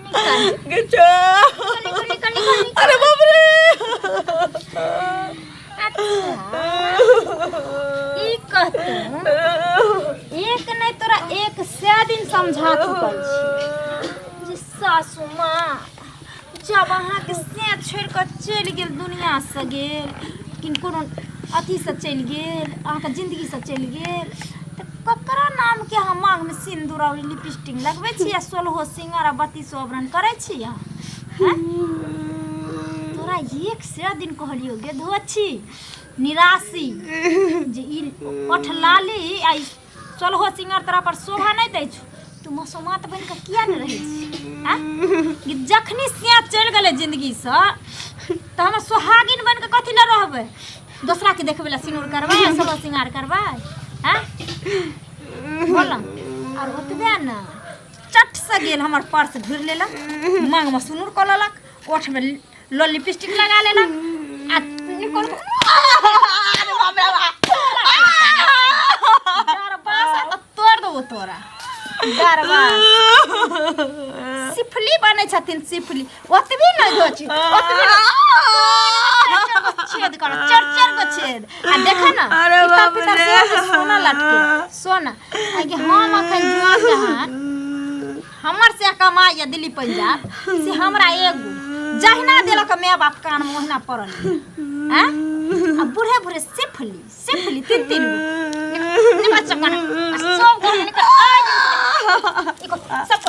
निकल गे छोड़। निकल निकल निकल निकल। अरे बाप रे। अच्छा ई कहतू एक नहीं तोरा 100 दिन समझा चुकल छी जे सासू माँ जब अहाँके से छोड़ि कऽ चलि गेल दुनिआसँ गेल किनको अथीसँ चलि गेल अहाँके जिन्दगीसँ चलि गेल तऽ ककरा नामके अहाँ माँगमे सिन्दूर आओर लिपस्टिक लगबै छी आ सोलहो सिंगार आ बत्तीसो आवरण करै छी अहाँ आँय? तोरा 100 दिन कहलियौ गे धोछी निराशी जे ई ओठलाली आ ई सोलहो सिंगार तोरा पर शोभा नहि दै छौ तू मसोमात बनि कऽ किया नहि रहै छी आँय? कि जखनी से चलि गेलै जिन्दगीसँ तऽ हम सोहागिन बनि कऽ कथी लए रहबै दोसरा के देखबै लए सिनूर करबै आ सोलह सिंगार करबै आँय बोल आर ओतबे ने चट से गेल हमर पर्स घुरि लेलक मांगमे सिनूर कऽ लेलक ओठमे लो लिपस्टिक लगा लेलक आ निकल तोड़ देबो तोरा डरबास सिफली बनै छथिन सिफली ओतबी नहि होइ छै ओतबी छेद कर चार चार गो छेद आ देख ना अरे पिता बाप पिता रे। से सोना लटके सोना आ कि हम अखन जुआन जहान हमर से कमाइ या दिल्ली पंजाब से हमरा एगो जहिना देलक माय बाप कान में ओहिना पड़ल हैं आ बूढ़े बूढ़े सिफली सिफली तीन तीन गो निकल चक्कर आ सब गो निकल आ इको सब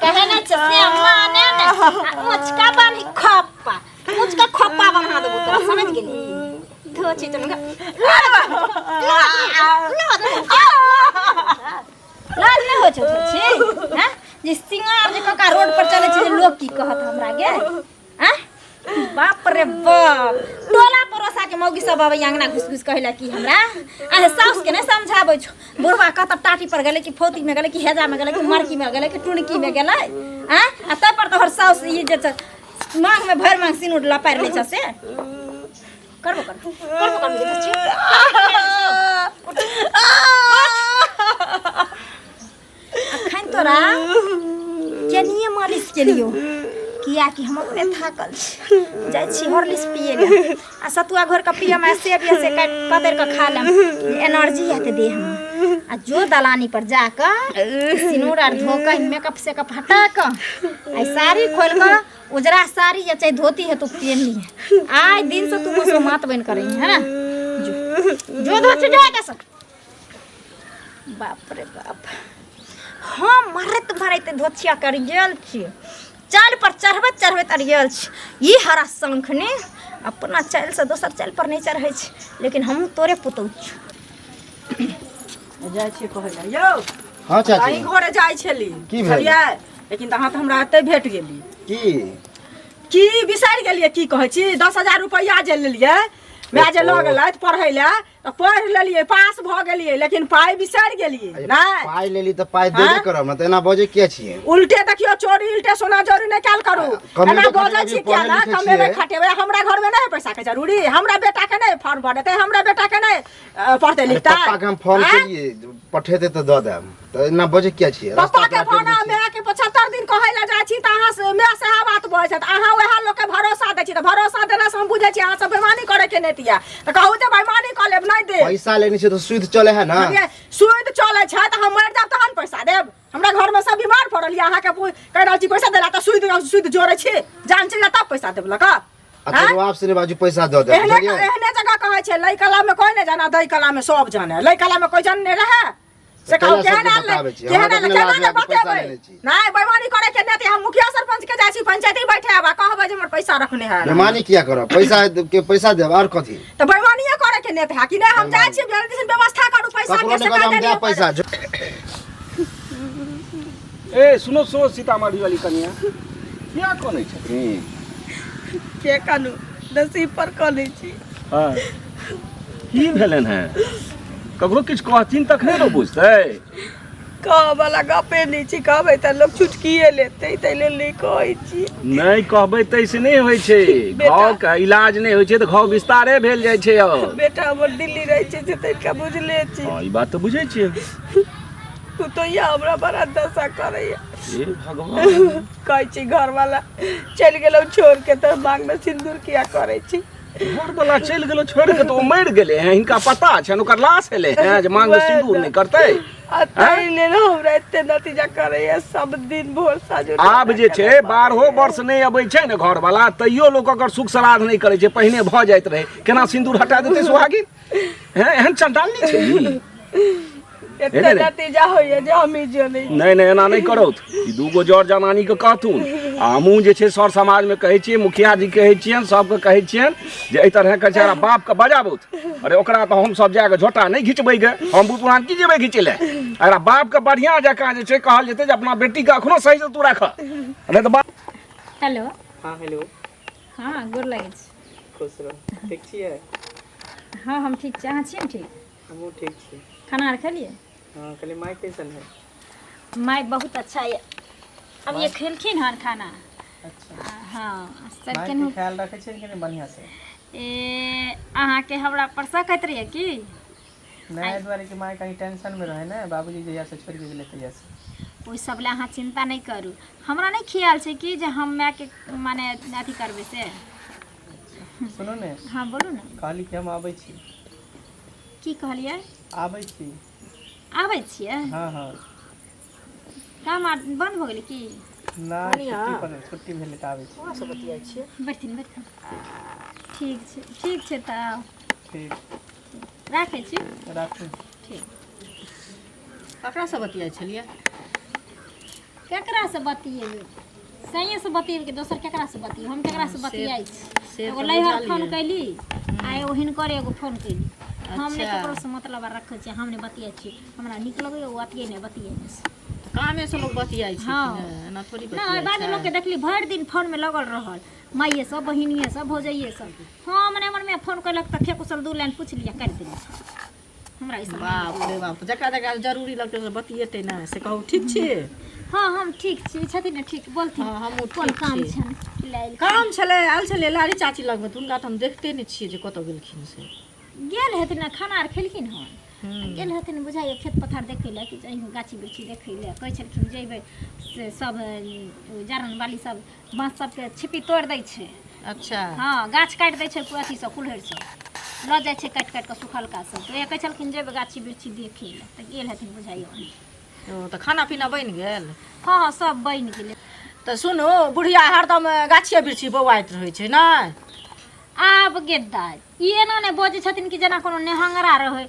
कहे ना छै से माने ने आ ऊँचका बान्ही खप्पा ऊँचका खप्पा बना देबो तोरा समझ गेली धो छी तनका लाज नहि होइ छौ छी हैं जे सिंगार जे कका रोड पर चलै छै जे लोग की कहत हमरा गे हैं बाप रे बाप टोला पड़ोसा के मौगी सब अबै अंगना घुस घुस कहला की हमरा आ साउस के नहि समझाबै छौ बुढ़वा कत टाटी पर गेलै कि फौती में गेलै कि हेजा में गेलै कि मरकी में गेलै कि टुनकी में गेलै हैं आ तब पर तोहर साउस ई जे छै मांग में भरि मांग सिनुर लपारि लै छ से करबो करबो करबो करबो जे छियौ अखन तोरा केनिये मालिश केलियो कियाकि हम अपने थाकल छी जाइ छी हॉर्लिक्स पिए लए आ सतुआ घोर के पियम आ सेब या से काटि कतरि के खा लेम एनर्जी आते देहमे आ जो दलानी पर जाकऽ सिनूर आर धो कऽ मेकअप सेकअप हटा कऽ आ साड़ी खोलि कऽ उजरा साड़ी या चाहे धोती है तो पहन लिए आइ दिन से तू मुसलमात बन कर रही है ना जो जो धो जो कैसे बाप रे बाप हम मरैत मरैत धोतिया कर गेल छी चाल पर चढ़बैत चढ़बैत अर गेल छी ई हरा शंख ने अपना चालि से दोसर चालि पर नहि चढ़ै छै लेकिन हमहूँ तोरे पुतहु छी जाइ छियै कहै लए यौ हँ चाची अहीं घरे जाइ छली की भेल? बुझलियै लेकिन तऽ अहाँ तऽ हमरा एतै भेट गेली की की बिसरि गेलियै की कहै छी 10,000 रुपैआ जे लेलियै माय जे लऽ गेलथि पढ़ै लए तऽ पढ़ि लेलियै पास भऽ गेलियै लेकिन पाइ बिसरि गेलियै नहि पाइ लेली तऽ पाइ देबे आँय? करब ने तऽ एना बजै किया छियै उल्टे देखियौ चोरी उल्टे सोना चोरी नहि कयल करू कमेबे एना बजै खटेबै, छी किया पढ़ै ने लिखै कमेबै छियै। खटेबै हमरा घरमे नहि है पैसाके जरूरी हमरा बेटाके नहि फॉर्म भरेतै हमरा बेटाके नहि पढ़तै अरे लिखतै पप्पा के हम फोन आँय? केलिए पठेते तऽ दऽ देब तऽ एना बजै किया छियै पप्पा रास्ता के पेरा फोन टेढ़ छै। माय के 75 दिन कहै लए जाइ छी तऽ अहाँ से माय सएह बात बजै छथि अहाँ वएह लोकके भरोसा दै छी तऽ भरोसा देला से हम बुझै छी अहाँ सब बेमानी करे के नहि दिया तऽ कहू जे बेमानी कऽ लेब नहि देब पैसा लेने छै तऽ सुध चले है ना बुझलियै? सूद चलै छै तऽ हम मरि जायब तहन पैसा देब हमरा घरमे सब बीमार पड़ल यऽ अहाँके कहि रहल छी पैसा देला तऽ सूद सूद जोड़ै छी जान चलि जायत तब पैसा देब लऽ कऽ अच्छा रुआब से नहि बाजू पैसा दऽ देब एहने बुझलियै एहने जगह कहै छै लै कला में कोई नहीं जाना दै कला में सब जाने लै कला में कोई जानने रहे से कहू कैला केहन सबके आयल बताबै छी? केहन हमरा आयल तऽ केना अपने ने लाज लागे पैसा बतेबै लेने छी। नहि बेईमानी करे के नहि हम मुखिया सरपंच के जाइ छी पंचायती बैठे आबा कहबै जे हमर पैसा रखने है बेमानी किया करब पैसा के पैसा देब और कथी तऽ बेईमानिये करे के नहि है कि नहि हम जाइ छी जल्दी से व्यवस्था करू पैसा ककरो के नहि से कहब हम कहि देब पैसा ए सुनो सुनो सीतामढ़ी वाली कनिया किया कनै छथिन के कानू नसीब पर कनै छी हँ की भेलनि हेँ ककरो किछु कहथिन तखने ने बुझतै कहऽ वाला गपे नहि छी कहबै तऽ लोक चुटकिए लेतै ताहि लेल नहि कहै छी नहि कहबै ताहिसँ नहि होइ छै बेटा। घावके इलाज नहि होइ छै तऽ घाव विस्तारे भेल जाइ छै आओर बेटा हमर दिल्ली रहै छै से तनिका बुझले छी हँ ई बात तऽ बुझै छियै पुतोहिया हमरा बड़ा दशा करैया। हे भगवान। कहै छी घरवाला चलि गेलौ छोड़ के तऽ मांग में सिंदूर किया करै छी? घरवाला चलि गेलो छोड़ के तऽ ओ मरि गेलै हैं, हिनका पता छनि ओकर लाश एलै हैं जे मांग में सिंदूर नहि करतै। आ ताहि लेल हमरा एते नतीजा करैया सब दिन भोर साँझ उठि आब जे छै 12 वर्ष नहि अबै छै ने घरवाला, तैयो लोक ओकर सुख श्राद्ध नहि करै छै। पहिने भऽ जाइत रहै, केना सिंदूर हटा देतै सुहागिन? हैं, एहन चंडाल नहि छै ई। एते नहि, नहि। नतीजा होइया जे हम ही जनै। नहि नहि, एना नहि करौथ। ई दूगो जर जनानी के कहथुन, आ हमहूँ जे छै सर समाजमे कहै छियै, मुखिया जी कहै छियनि, सबके कहै छियनि जे एहि तरहके छै, एकरा बापके बजाबौथ। अरे ओकरा तऽ हमसब जाके झोटा नहि घिचबै गे, हम बूढ़ पुरान की जेबै घिचै लए? एकरा बापके बढ़िआँ जकाँ जे छै कहल जेतै जे अपना बेटीके अखनो सहीसँ तू राखऽ, नहि तऽ बाप। हेलो। हाँ हेलो। हाँ, गोर लगै छी। खुश रहू। ठीक छियै? हाँ, हम ठीक छी। अहाँ छियै ने ठीक? हमहूँ ठीक छी। खाना आर खेलियै? हाँ कहलियै माय कैसन है? माय बहुत अच्छा है। अब ये खेलखिन हन खाना। अच्छा। हाँ सर। मायके केनहु ख्याल रखै छियै कनि बढ़िआँ से? ए, अहाँके हमरा पर सकैत रहियै की? नहि, एहि दुआरे कि माय कहीं टेंशन में रहे ने, बाबूजी जहिया से छोड़ि के गेलै तहिया से। ओहि सब लए अहाँ चिंता नहि करू। हमरा नहि ख्याल छै कि जे हम मायके माने अथी करबै से। सुनू ने। हाँ बोलू ने। कहली कि हम आबै छी। की कहलियै? आबै छी। आबै छियै? हाँ हाँ। काम आर बंद भऽ गेलै की? नहि, छुट्टी पर, छुट्टी भेलै तऽ आबै छी। कहाँ से बतियाइ छियै? बैठथिन बैठथिन। ठीक छै, ठीक छै तऽ ठीक। राखै छी। राखू। ठीक। ककरासँ बतियाइ छलियै? केकरासँ बतियेबै? सहीसँ बतियेबै कि दोसर केकरासँ बतियेबै? हम केकरासँ बतियाइ छी? से एगो तऽ लैहर बुझलियै। फोन कैली आ एगो हिनकर एगो फोन कैली। हम नहि अच्छा। ककरोसँ मतलब आर रखै छी, हम नहि बतियाइ छी। हमरा नीक लगैए ओ अथिए नहि बतियाइ। कामेसँ लोक बतियाइ छै कि? हँ। ने एना थोड़ी नहि बतियाइ बाद छै। लोकके देखली भरि दिन फोनमे लगल रहल, माइए सब, बहिनिए सब, भौजाइए सब। हम नहि, हमर माय फोन कयलक तऽ खेकुशल दू लाइन पूछि लिअ, काटि देली। हमरा ई सब बाप रे बाप, जकरा जकरा जरूरी लगतै से बतियेतै ने। से कहू, ठीक छी? हाँ हम ठीक छी। छथिन ने ठीक? बोलथिन। हाँ, हमहूँ कोन ठीक काम छी। छनि कि लायल? काम छलै, आयल छलै लारी चाची लगमे, तऽ हुनका तऽ हम देखते नहि छियै जे कतऽ गेलखिन से। गेल हेथिन ने, खाना आर खेलखिन हन, गेल हेथिन बुझाइए खेत पथार देखै लए कि जइहो गाछी बिरछी देखै लए। कहै छलखिन जइबै से सब जारन बाली सब बाँस सबके छिपी तोड़ि दै छै। अच्छा। हाँ, गाछ काटि दै छै अथी सब, कुल्हड़ि सब लऽ जाइ छै काटि काटि कऽ सुखलका सब। तऽ कहै छलखिन जेबै गाछी बिरछी देखै लए, तऽ गेल हेथिन बुझाइए। ओ तऽ खाना पीना बनि गेल? हाँ हाँ, सब बनि गेलै। तऽ सुनू, बुढ़िया हरदम गाछिए बिरछी बौआइत रहै छै ने? आब गे दाइ, ई एना नहि बजै छथिन कि जेना कोनो नेहंगरा रहै।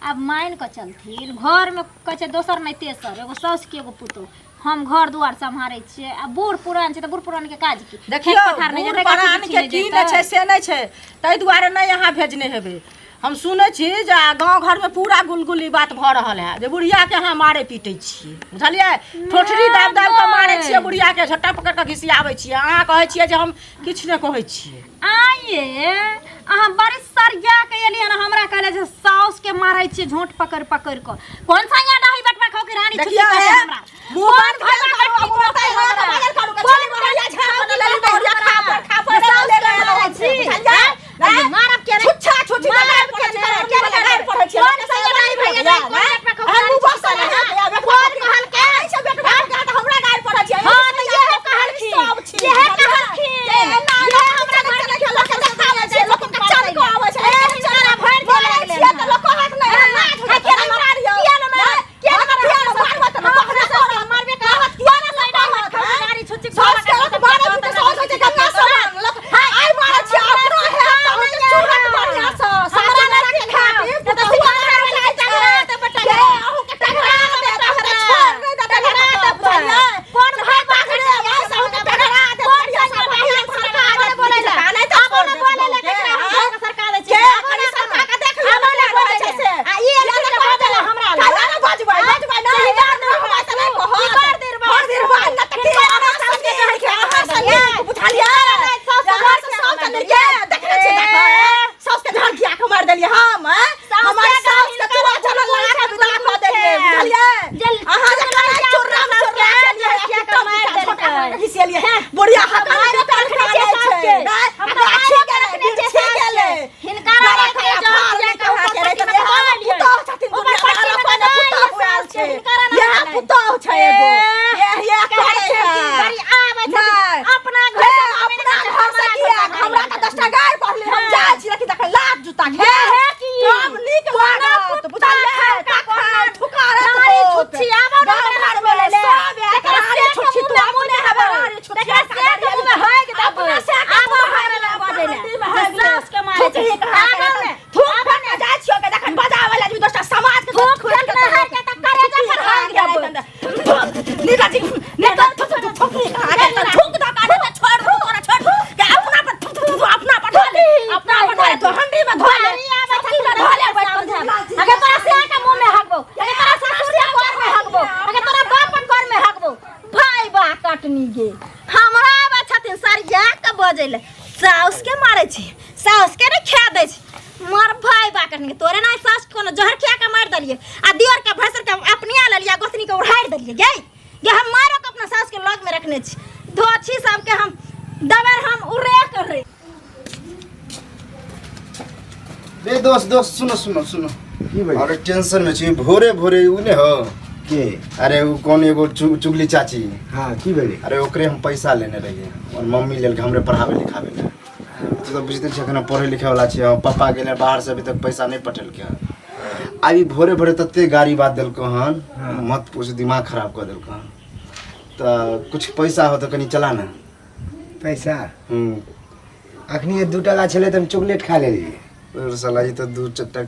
आब मानि कऽ चलथिन, घरमे कहै छै दोसर नहि तेसर, एगो साउस के एगो पुतोहु, हम घर दुआर सम्हारै छियै। आ बूढ़ पुरान छै तऽ बूढ़ पुरानके काज की? खेत देखियौ, पथार नहि बूढ़ जेतै, गाछी परान बिरछी के नहि की नहि जेतै। छै से नहि छै, ताहि दुआरे नहि अहाँ भेजने हेबै। हम सुनै छी जे गाँव घरमे पूरा गुलगुली बात भऽ रहल है जे बुढ़ियाके अहाँ मारै पीटै छियै, बुझलियै? ठोठरी दाबि दाबि कऽ मारै छियै बुढ़ियाके, झट्टा पकड़ि कऽ घिसियाबै छियै। अहाँ कहै छियै जे हम किछु नहि कहै छियै। आइए अहाँ बड़ी सरिया के एलियै हन, हमरा कहले जे साउस के मारै छियै झोंट पकड़ पकड़ कऽ। कोन सा यहाँ डाही बटवा खाओ के रानी छुट्टी देखियौ करे हे, हमरा? मुँह कोन बंद भैया करू, कट्टी मुँह करतै बंद हमरा? करू, करू, करू, कोन चलि बहरिया भैया झाड़ खाओ बना के लेली, करतै बहरिया हमरा? खा पर, खा पर, जे साउस ले के ले मारै ले छी, बुझलियै? आँय? नहि? मारब के रे? छुच्छा छुच्छी के मारब गारि के पढ़ै रे? छियै, के वाला गारि पढ़ै छियै, कोन सैया डाही भैया डाही, कोन बटवा खाओ के अहाँ रानी मुँह छुट्टी बसल करे है, हमरा? बेटवा कोन के कहलकै? आइ से बेटवा के तऽ हमरा गारि पढ़ै छियै। हाँ, तऽ इएह कहलखिन। सब छी। इएह कहलखिन। ए, ना, इएह हमरा लोक घर के लोक के देखाबै छै, लोक के चल के आबै छै, ए, लोक के हिनकरा भरि दिन बोलै लागलै छियै हन। तऽ लोक कहत नहि, हाँ, लाज होइ हाँ, छै, किया नहि मारियौ। किया नहि मारब? किया नहि मारब? किया नहि मारब तऽ हाँ, लोक हमरा कहत, साउस मारबे करत। कहत, किया कोन नहि सैया कहत, डाही हैं? रानी छुच्ची साउस के लोक मारै छै तऽ साउस होइ छै गंगा समान। लोक आइ मारै छियै, अपनो हैत तऽ अहाँके चूरत बढ़िआँ सँ। सासु हमरा नहि नहि सिखाबी, सिखाबी। पुतहु तऽ आबै सिखा छै, देबै, के अहूँके टघरा देत, अहूँके छोड़ नहि देत, टघरा देबै। बुझलियै? कोन भाई टघरे आवाज, अहूँके टघरा देत, कोन बढ़िआँ सँ सैया बाहिर डाही सरका देत, बोलै लए? नहि तऽ आबो छोड़ ने देत बोलै लए, बहुके, ककरा हम आँय? घरके सरका दै के छियै? आबो कनि ने सरका के देख लियौ आबो ने केना रहै बोलै छै लए। से। आ ई किया एलखिन नहि तऽ बाजै लए बजबै? हमरा लग। कहिया ने बजबै? बजबै नहि, से बार देर हमरा तऽ नहि कहत। की कर देर बार? भरि देर बाद नहि तऽ की अहाँ सँ नीक, अहाँ सँ नीक, बुझलियै? अहाँ सँ साउस सँ नीक, देखने छियै देखै? साउस के झाड़ घिया के मारि देलियै हम, आँय? हमर साउस के चूड़ा चलल लगा के विदा कऽ देलियै, बुझलियै? अहाँ जे कनाइ चुर्रा चुर्रा केलियै, घिया के मारि झोंटा देलकै। पकड़ि के घिसियलियै। बुढ़िया हकन बेटल खानै छै, नहि? हम तऽ गाछी मारि गेलै, रखने छियै बिरछी साउसके। गेलै। हिनका बड़ा रखने खराब जहन हाल घिया नहि के कहाँ ऊपर के रहै पट्टी तऽ में इएह दऽ एलियै। पुतोह छथिन ऊपर दुनिया पट्टी में में अपन दऽ पुतोह एलियै आयल साउसके, छै। हिनकरा इएह पुतोह छै एगो ये ये करे छै गाड़ी आबै छै नहि। अपना हे, घर से अपना घर से किया हमरा के 10टा गारि पढ़ले हम जाइ छी लेकिन तखन लात जूता हे, हे की? कम नीक लागत बुझलियै तखन थुकारत गाड़ी होत। छुच्छी आबो ने गाँव हमरा घर में बोलै ले। सब एक तकरा गाड़ी से के छुच्छी मुँह तू में अपने मुँह हवे देबौ। गाड़ी छुच्छी तकरा से के मुँह में होइक देबौ। अपना से के आबो मुँह में हमरा लग बजै ले। हड्डी में होइक जे सास के मारे छै। थुकही कहाँ आबो करे ने। थूक फेंक के जाइ छियौ के जखन बजाबै लए जेबही 10टा समाज के थूक फेंक के हार के तऽ करेजा पर हार देबौ। नीता जी नेता थूक थूक थूक कहाँ के थूक दऽ के तऽ छोड़ दू तोरा छोड़ दू के अपना पर थूक थूक अपना पर धो ले अपना पर धो ले तो हंडी में धो ले गाड़ी आबै सब्जी छै में धो ले बैठ समझाब। अगर तोरा से के मुँह में हगबौ, अगर तोरा ससुर के घर में हगबौ, अगर तोरा बाप के घर में हगबौ, भाई बा कटनी गे। हमरा आबै छथिन सरिया के बजै ले। साउस के मारै छी, साउस के नहि खा दै छी। मार भाई बा कटनी गे। तोरे नहि साउस के कोनो जहर खिया के मारि देलियै आ दियर के भैंसुर के अपनिया लेलियै आ गोतनी के उड़ारि देलियै गे। गे हम मारो के अपना साउस के लग में रखने छी। धोछी सबके हम दबर हम उड़े कर रे। रे दोस्त दोस्त सुनो सुनो सुनो की भेलै? अरे टेंशन में छी भोरे भोरे उ ने हो के अरे उ कौन एगो चुगली चाची हाँ की भेलै अरे ओकरे हम पैसा लेने रहिए और मम्मी लेल हमरे पढ़ावे लिखावे ला तू तो बुझते छी अखन पढ़े लिखे वाला छी हम पापा गेले बाहर से अभी तक पैसा नहीं पठेलके हन अभी भोरे भोरे तते गाड़ी बात देलको हन मत पूछ दिमाग खराब कर देलको हन तऽ कुछ पैसा हो तऽ कनि चला ना पैसा हम्म अखनी 2 टका छलै तऽ हम चॉकलेट खा लेलियै अरे साला ई तऽ 2 टका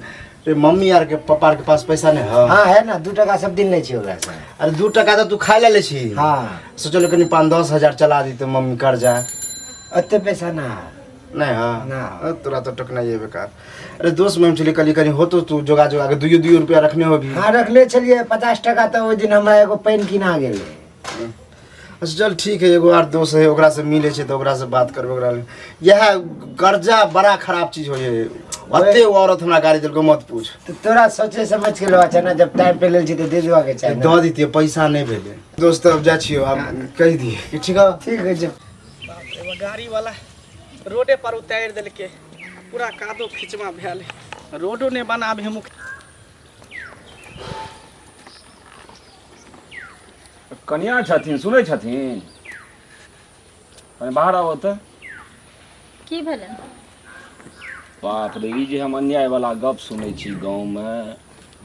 रे मम्मी आर के पापा आर के पास पैसा नहीं है हाँ है ना 2 टका सब दिन लै छियै ओकरा से अरे 2 टका तऽ तू खाय ले ले छी हाँ सोचल कनि 5-10 हजार चला दी तऽ मम्मी कर्जा ओते पैसा ना नहीं हाँ ना। तोरा तो टकना ये बेकार अरे दोस्त में हम छलियै कहलियै कनि होतो तू जोगा जोगा के दुइयो दुइयो रुपया रखने होबी हाँ रखले छलियै 50 टका तऽ ओहि दिन हमरा एगो पानि किना गेलै अच्छा चल ठीक है एगो आर दोस्त है ओकरा से मिले छै तऽ ओकरा से बात करबै ओकरा लग। इएह कर्जा बड़ा खराब चीज होइ है ओते ओ औरत हमरा गाड़ी देलको मत पूछ तऽ तोरा सोचे समझ के लेबा छै ने जब टाइम पे लेल छी तऽ दे देबा के चाही दऽ दितियै पैसा नहि भेलै दोस्त अब जाइ छियौ आब कहि दियै कि ठीक है ठीक है छै बाप रे गाड़ी वाला रोडे पर उतारि देलकै पूरा कादो खिचमा भेल रोडो नहि बनाबे हम कनिया छथिन सुनै छथिन कनि बाहर आबो तऽ की भेलै बाप रे ई जे हम अन्याय वाला गप सुनै छी गाँवमे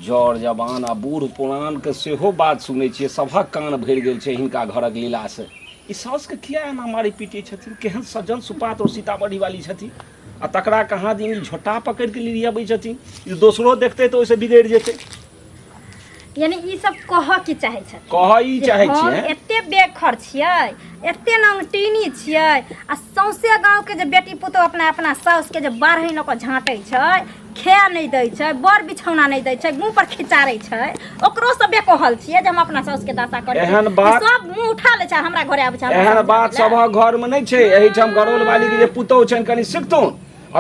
जर जवान आ बूढ़ पुरानके सेहो बात सुनै छियै सभक कान भरि गेल छै हिनका घरक लीलासँ ई साउसके किया एना मारै पीटै छथिन केहन सज्जन सुपात्र सीतामढ़ी वाली छथिन आ तकरा कहाँ दिन ई झोटा पकड़ि कऽ लिअबै छथिन ई दोसरो देखतै तऽ ओहिसँ बिगड़ि जेतै यानी ई सब कहऽ की चाहै छथिन कहऽ ई चाहै हम छियै एते बेखर छियै एते नंगटीनी छियै आ सौंसे गाँवके जे बेटी पुतोह अपना अपना साउसके जे बारहै लऽ कऽ झाँटै छै खाए नहि दै छै बर बिछौना नहि दै छै मुँह पर खिचारै छै ओकरो सब बेकहल छियै जे हम अपना साउसके दशा करै छी। एहन बात- सब मुँह उठा लै छै हमरा घरे आबै छै हमरा एहन साउस बात लए। सभक घरमे नहि छै एहिठाम गरौल वालीके जे पुतोह छनि कनि सिखतुन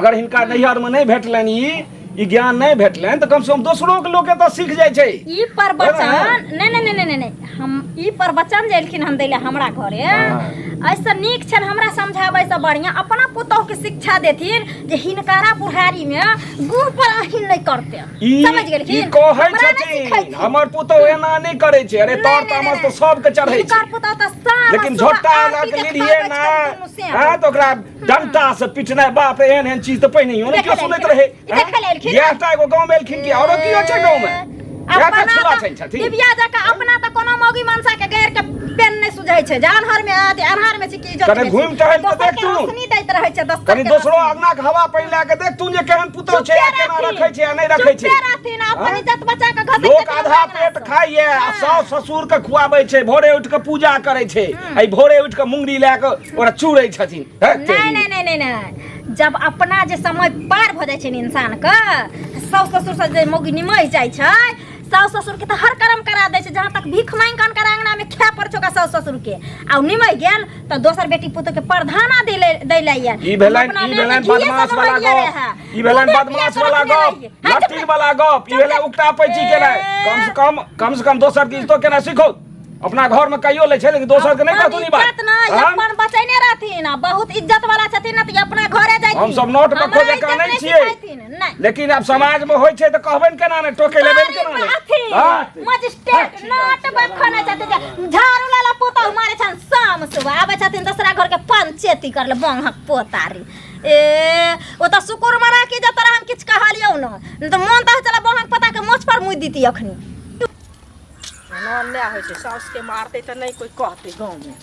अगर हिनका नैहरमे नहि भेटलनि ई ई ज्ञान नहि भेटलनि तऽ कमसँ कम दोसरोके लोक एतऽ सीख जाइ छै ई प्रवचन नहि नहि नहि नहि नहि हम ई प्रवचन जे एलखिन हन दै लए हमरा घरे एहिसँ नीक छनि हमरा समझाबैसँ बढ़िआँ अपना पुतोहुके शिक्षा देथिन जे हिनकारा बुढ़ारीमे गुह पर अहिन नहि करते ई समझ गेलखिन ई कहै हमरा नहि छथिन सिखैथिन। हमर पुतोह एना नहि करै छै अरे नहि, तोर नहि, तामस नहि, तऽ सबके चढ़ै छै हिनकर पुतोह तऽ साँझ लेकिन सुबह झोटा लऽ आरती के देखबै लियै छनि ना दुनू से। हँ तऽ ओकरा डंटा से पिटनाइ बाप रे एहन एहन चीज तऽ पहिनहियो ने देखै केओ लए सुनैत एलखिन। रहै ई देखै लए एलखिन। इएह टा एगो गाँवमे एलखिन कि औरो केओ छै गाँवमे इएह टा अपना छुआ तऽ छनि छथिन दिव्या जकाँ अपना तऽ कोनो मौगी मनसा के गैर के पेन नहि सुझै छै जे अन्हर में अथी अन्हार में छी कि इज्जत कने में छी। घुमि टहलि कऽ दोसर के देख तू। रोशनी दैत रहै छै दोसर कनि के दोसरो रोशनी। अंगना के हवा पानि लए के देख तू जे केहन पुतोह छै आ चुपे केना रहथिन। रखै छै आ नहि रखै छै चुपे रहथिन अपन हाँ? इज्जत बचा के घसकि लोक जेथिन आधा अंगना पेट सँ। खाइए आ हाँ। साउस ससुर के खुआबै छै भोरे उठि के पूजा करै छै आ ई भोरे उठि के मुंगरी लए के ओकरा चूरै छथिन हे नहीं तेरी। नहीं नहीं नहीं नहीं जब अपना जे समय पार भऽ जाइ छै ने इंसान के साउस ससुर से जे मौगी निमहि जाइ छै साउस ससुर के तऽ हर कर्म करा दै छै जहाँ तक भीख मांगि कऽ अनकर अंगना में खाय पड़ै छै ओकरा साउस ससुर के आ ओ निमहि गेल तऽ दोसर बेटी पुतोह के परधाना दै ले दै ले आयल ई भेलनि ई भेलनि बदमाश वाला गप ई भेलनि बदमाश वाला गप लट्ठी वाला गप ई भेलै उकटा पैची केनाइ कम से कम कम से कम दोसर चीज तो केना सीखो अपना घर में कहियो लै छै लेकिन दोसर के नहि अपन कहथुन ई बात इज्जत ना हाँ? अपन बचैने रहथिन आ बहुत इज्जत वाला छथिन ना तऽ अपना घरे जाइथिन। हम सब नोट बक्खो हमरा जकाँ इज्जत नहि छियै। सिखेथिन, नहि। लेकिन आब समाज में होइ छै तऽ कहबनि केना नहि टोके लेबनि केना नहि हाँ? मजिस्ट्रेट नोट बक्खो नहि छथिन जे झाड़ू लाला पोता मारे छन शाम सुबह आबै छथिन दोसरा घर के पंचेती करले बंहक पोता रे। ए ओ तऽ शुकुर मना कि जे तोरा हम किछु कहलियौ न, नहि तऽ मोन तऽ चला बंहक पोता के मोछ पर मुइ दिती अखनी। एना अन्याय होइ छै, साउसके मारतै तऽ नहि कोइ कहतै गाँवमे।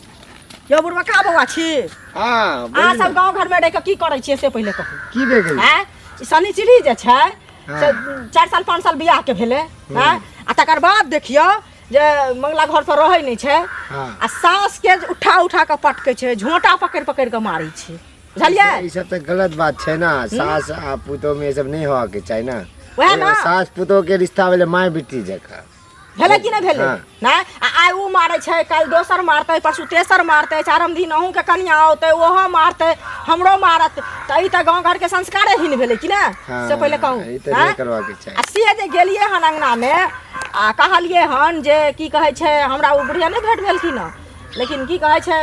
यौ बुढ़बा का बौआ छी? हाँ। अहाँ सब गाँव घरमे रहि कऽ की करै छियै से पहिले कहू। की भे गेलै? आँय, ई शनिचरी जे छै से 4 साल 5 साल बियाहके भेलै। आँय, आ तकर बाद देखियौ जे मंगला घर पर रहै नहि छै आ सासके जे उठा उठा कऽ पटकै छै, झोंटा पकड़ि पकड़ि कऽ मारै छै, बुझलियै? ई सब तऽ गलत बात छै ने, सास आ पुतोह में ई सब नहि होवा के चाही ने। वएह ने। सास पुतोह के रिश्ता भेलै माय बेटी जकाँ। भेलै कि नहि भेलै? हाँ। नहि, आ आइ ओ मारै छै, काल्हि दोसर मारतै, परसू तेसर मारतै, चारम दिन अहूँके कनिया औतै, ओहो मारतै, हमरो मारत। तऽ ई तऽ गाँव घरके संस्कारे हीन भेलै कि नहि? हाँ, से पहिले कहू। ई तऽ आँय? नहि करबाके चाही। आ से जे गेलियै हन अङ्गनामे आ कहलियै हन जे की कहै छै, हमरा ओ बुढ़िया नहि भेट भेलखिन हँ, लेकिन की कहै छै,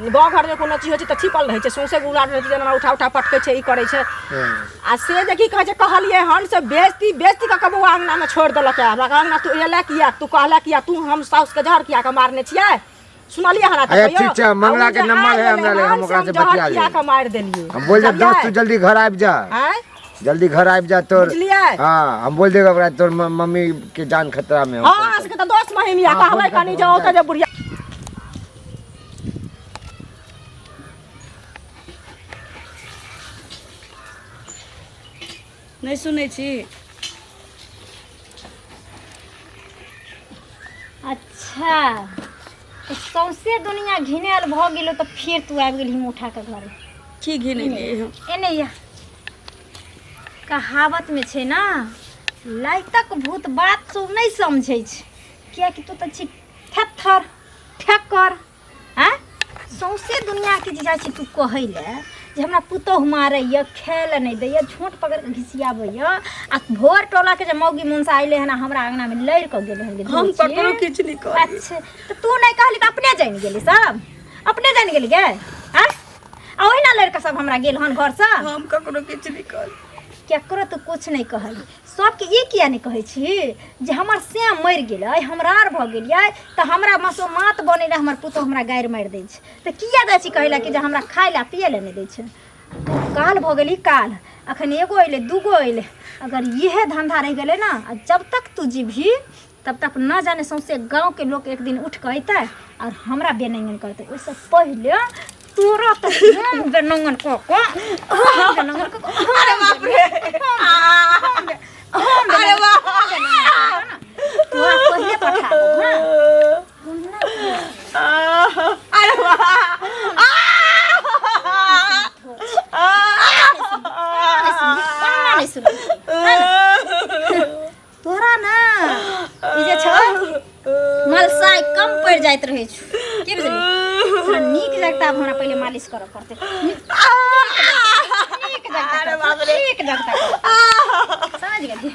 गाँव घरमे कोनो चीज होइ छै तऽ छिपल रहै छै, सौँसे उलाट रहै छै, जेना उठा उठा पटकै छै, ई करै छै। आ से जे की कहै छै, कहलियै हन से बेजती बेजती कऽ कऽ बौआ अङ्गनामे छोड़ि देलकै हमरा। अङ्गना तू एलै किया, तू कहले किया, तू हम साउसके जहर किया कऽ मारने छियै? सुनलियै हन? अच्छा, ठीक छै, मंगला के नंबर है हमरा लग, हम ओकरा से बतिया लेब। किया कऽ मारि देलियै? हम बोल देब दोस्त, तू जल्दी घर आबि जा। आँय? जल्दी घर आबि जा तोर। बुझलियै? हाँ, हम बोल देब ओकरा, तोर मम्मी के जान खतरा में। हाँ, अहाँ सबके तऽ दोस्त महिम या कहबै कनि जे ओतऽ जे बुढ़िया। नहि सुनै छी? अच्छा, तऽ सौंसे दुनिया घिनायल भऽ गेलो तऽ फेर तू आबि गेलही उठा कऽ घरे। की घिनेलियै हम? एने या कहावत में छै ना, लाइतक भूत बात सब नहि समझै छै, कियाकि तू तऽ छी थेथर ठेकर। आँय, सौंसे दुनियाके जे जाइ छी तू कहै लए जे हमरा पुतोहु मारैए, खाय लए नहि दैए, झोँट पकड़ि कऽ घिसियाबैए, आ भोर टोलाके जे मौगी मुनसा अयलै हन आ हमरा अङ्गनामे लड़ि कऽ गेलै हन। हम ककरो किछु नहि कहलियै। अच्छा, तऽ तू नहि कहली तऽ अपने जानि गेली, सब अपने जानि गेली गे। आँय, आ ओहिना लड़ि कऽ सब हमरा गेल हन घरसँ। हम ककरो किछु नहि कहलियै। केकरो तू कुछ नहि कहली। सबके ई किया नहि कहै छी जे हमर श्याम मरि गेलै, हमरा आर भऽ गेलियै तऽ हमरा मसोमात बनै लए हमर पुतोहु हमरा गारि मारि दै छै, तऽ किया जाइ छी कहै लए कि जे हमरा खाय लए पियै लए नहि दै छै? काल भऽ गेली काल, अखन एगो अयलै, दूगो अयलै, अगर इएह धन्धा रहि गेलै ने आ जब तक तू जीबही तब तक न जाने सौंसे गाँवके लोक एक दिन उठि कऽ अयतै आओर हमरा बेनंगन करतै। ओहिसँ पहिले तोरा तऽ हम बेनंगन कऽ कऽ, हम बेनंगन कऽ कऽ, अरे बाप रे, अरे बाप, तोरा पहिले पठा देब। हाँ, अरे वाह, कोना नहि सुनबही तोरा ना? ई जे छौ मलसाइ कम पड़ि जाइत रहै छौ, की बुझली? तोरा नीक जगता आब हमरा पहिले मालिश करऽ पड़तै। नीक जगता, नीक जगता, समझ गेली?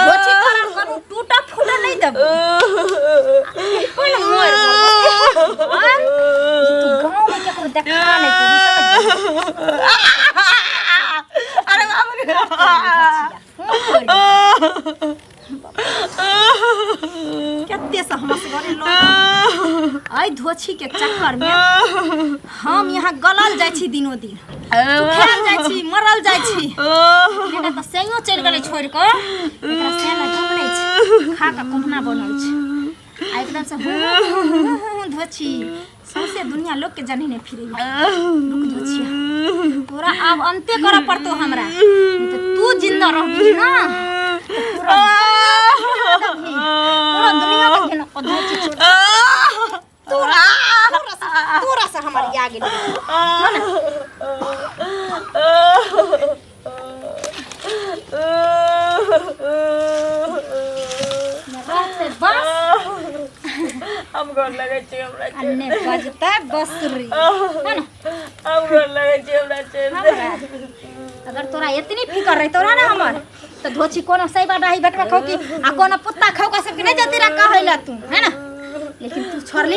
धोची तोरा करू टूटा फूटा नहि देबो। कोन मर तू गाँव में केकरो देखा नहि पड़ू, समझ गेली? अरे बाप रे। कते से हंसगरे लोग। एहि धोछी के चक्कर में हम यहाँ गलल जाइ छी, दिनो दिन सुखायल जाइ छी, मरल जाइ छी। एकरा तऽ सैयो चलि गेलै छोड़ि कऽ। एकरा सै लए गम नहि छै, खा कऽ कहुना बनल छै आ एकदम से हूँ हूँ हूँ हूँ हूँ धोछी सौंसे दुनिया लोक के जनही नहि फिरैया। रुक धोछिया, तोरा आब अंते करऽ पड़तौ हमरा, नहीं तऽ तू जिंदा रहबही ना तऽ पूरा दुनिया के पूरा दुनिया के घिना कऽ धोछी छोड़। तोरा तोरा से हमर या गेलै। रहतै बस। हम गोर लगै छी, हमरा आ ने बजतै बसुरी है ना। हम गोर लगै छी, हमरा छोड़ि दे। हमरा अगर तोरा एतनी फिकर रहितौ रह ना हमर तऽ धोछी कोनो सैबा डाही भेटबा खौ कि आ कोनो पुत्ता खौ का सबके नहीं जती रह कहै ला तू है ना। लेकिन तू छोड़ली।